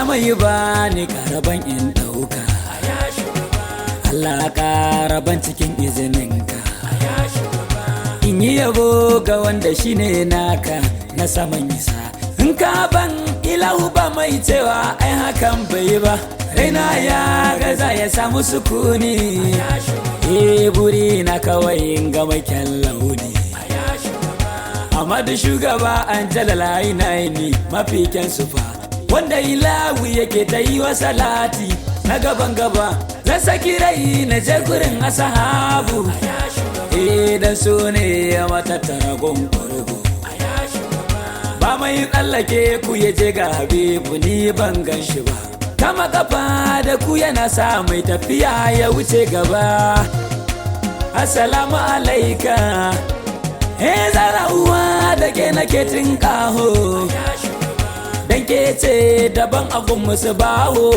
Ya mai ba ni karaban in ɗauka. Allah karaban cikin izininka. In yi yabo ga wanda shine naka na saman isa. In ka ban ilahu ba mai cewa ai hakan bai ba. Raina ya gaza ya samu sukuni. Eh, buri na kawai in ga mai kyan launi. Amadu shugaba an jalala ni mafi kyan sufa. Wanda ilahu yake ta yi wa salati na gaban gaba. Zan saki rai na je gurin asahabu. Eh, dan su ne ya matattara gun. Ba mai tsallake ku ya je ga Habibu, ni ban gan shi ba. Kama kafa da ku yana sa mai tafiya ya wuce gaba. Assalamu alaika. Eh, zara uwa da ke nake tinkaho. Dan ke ce daban abun musu baho.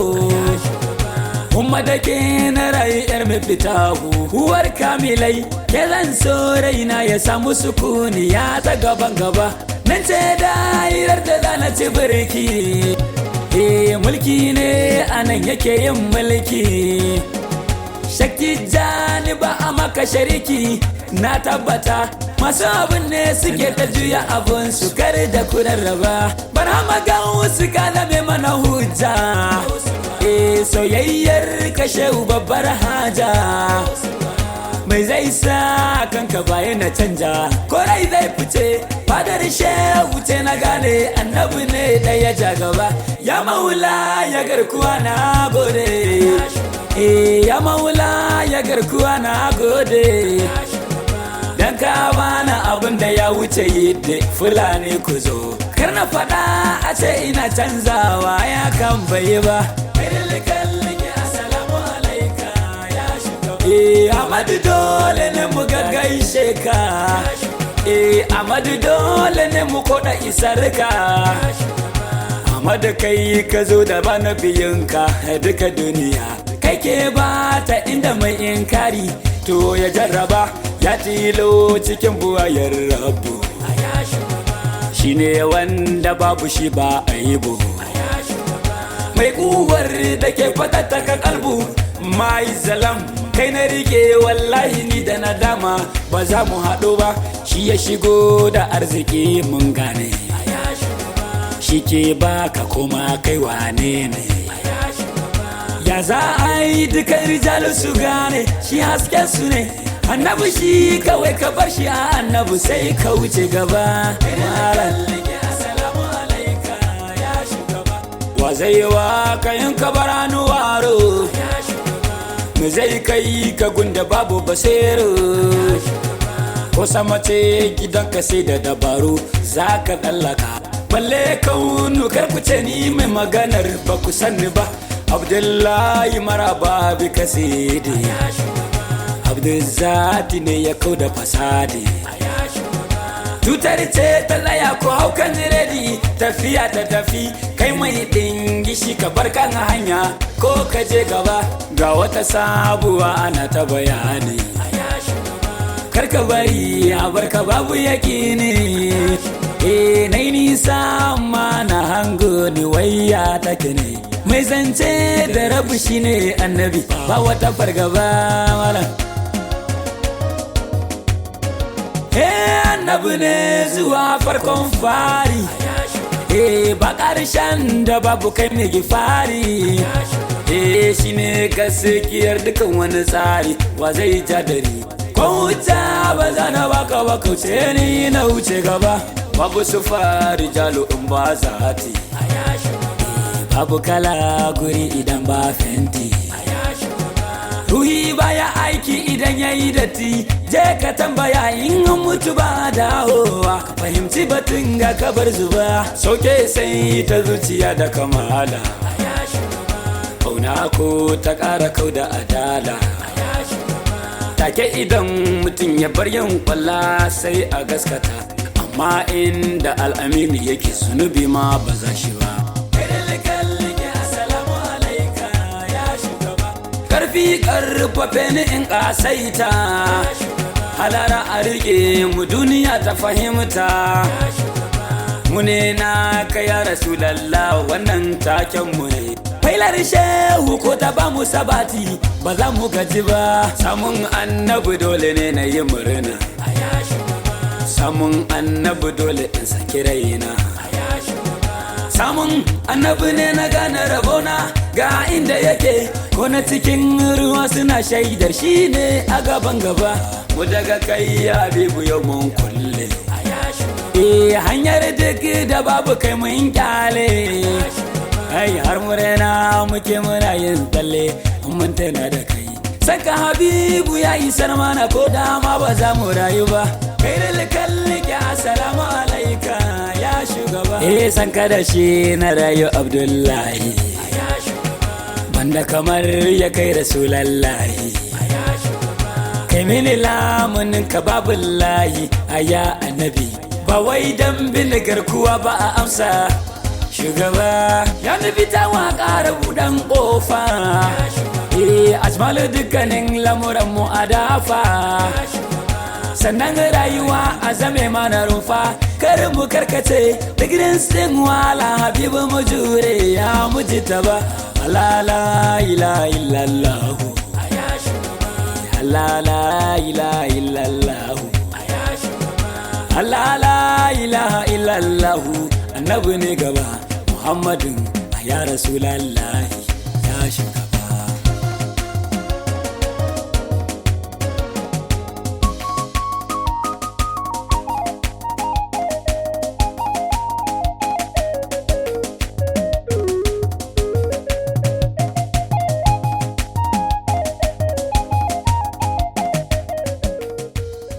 Kuma da ke na rayu yar mafitahu. Uwar kamilai ke zan so raina ya samu sukuni ya ta gaban gaba. Nan ce da'irar da za na ci birki. Eh, mulki ne anan yake yin mulki. Shakki jani ba a maka shariki, na tabbata masu abin ne suke ta juya abin su kar da kurarraba. Barhama ga wasu ka zame mana hujja. Eh, soyayyar kashe babbar haja. Mai zai sa kanka baya na canja, korai zai fice fadar shehu ce, na gane annabi ne da ya ja gaba. Ya maula ya garkuwa, na gode. Eh, ya maula ya garkuwa, na gode. Dan ka bana abin da ya wuce yadda fulani ku zo. Kar na faɗa a ce ina canzawa, ya kan bai ba. Eh, Amadu, dole ne mu gaishe ka. Eh, Amadu, dole ne mu koda isar ka. Amadu, kai ka zo da bana biyunka duka duniya. Kai ke ba ta inda mai inkari to ya jarraba, ya tilo cikin buwayar rabu. Shi ne wanda babu shi ba aibu. Mai kuwar da ke fatattaka kalbu mai zalam, kai na rike wallahi, ni da nadama ba za mu haɗu ba. Shi ya shigo da arziki mun gane, shi ke baka kuma kai wane ne. Ya za a yi duka rijalu su gane shi hasken su ne annabi, shi kawai ka bar shi a annabi sai ka wuce gaba. Wa zai wa kayan kabaranu waro? Me zai kai ka gunda babu basiru? Ko sama ce gidanka sai da dabaru za ka tsallaka, balle kaunu. Kar ku ce ni mai maganar ba ku sanni ba. Abdullahi, maraba bi kasidi. Abdulzati ne ya kau da fasadi. Tutar ce ta tsaya ko haukan redi, tafiya ta tafi. Kai mai dingishi, ka bar kan hanya ko ka je gaba. Ga wata sabuwa ana ta bayani. Kar ka bari a barka babu yakini. Eh, nai nisa amma na hango ni, wayya take ne. Mai zance da rabu shine annabi, ba wata fargaba malam. Eh, annabi ne zuwa farkon fari. Eh, ba ƙarshen da babu kai mai gifari. Eh, shine gaskiyar dukan wani tsari. Wa zai jadari ko wuta ba za na baka ba, kauce ni na wuce gaba. Babu su fari jalo in ba zati. Babu kala guri idan ba fenti. Ruhi baya aiki idan yayi datti. Je ka tambaya in an mutu ba dawowa. Ka fahimci batun ga kabar zuba. Sauke sai ta zuciya da kamala. Kauna ko ta ƙara kau da adala. Take idan mutum ya bar yin kwalla sai a gaskata. Amma inda al'amini yake, zunubi ma ba za shi ba. Karfi karfafe ni in kasaita. Halara a rike mu, duniya ta fahimta. Mu ne na ka ya Rasulallah, wannan taken mu ne. Failar shehu ko ta ba mu sabati, ba za mu gaji ba. Samun annabi dole ne na yi murna. Samun annabi dole in saki raina. Samun annabi ne na gane rabona ga inda yake, ko na cikin ruwa suna shaidar shi ne a gaban gaba. Mu daga kai habibu yau mun kulle. Eh, hanyar duk da babu kai mun kyale. Ai har murena muke muna yin tsalle mun tana da kai. Saka habibu ya isar mana ko dama ba za mu rayu ba. Kai da kallike, assalamu alaika ya shugaba. Eh, san ka da shi na rayu Abdullahi. Banda kamar ya kai Rasulallahi. Kai mini lamunin ka babu layi aya annabi. Ba wai dan bin garkuwa ba a amsa. Shugaba ya nufi ta waƙa buɗan ƙofa. Eh, ajmalu dukkanin lamuran mu a dafa. Sannan rayuwa a zame mana rumfa, kar mu karkace da gidan sin wala habibu mu jure ya muji ta ba. La la ilaha illallah, la la ilaha illallah, la la ilaha illallah. Annabi ne gaba, Muhammadin ya Rasulallahi ya shugaba.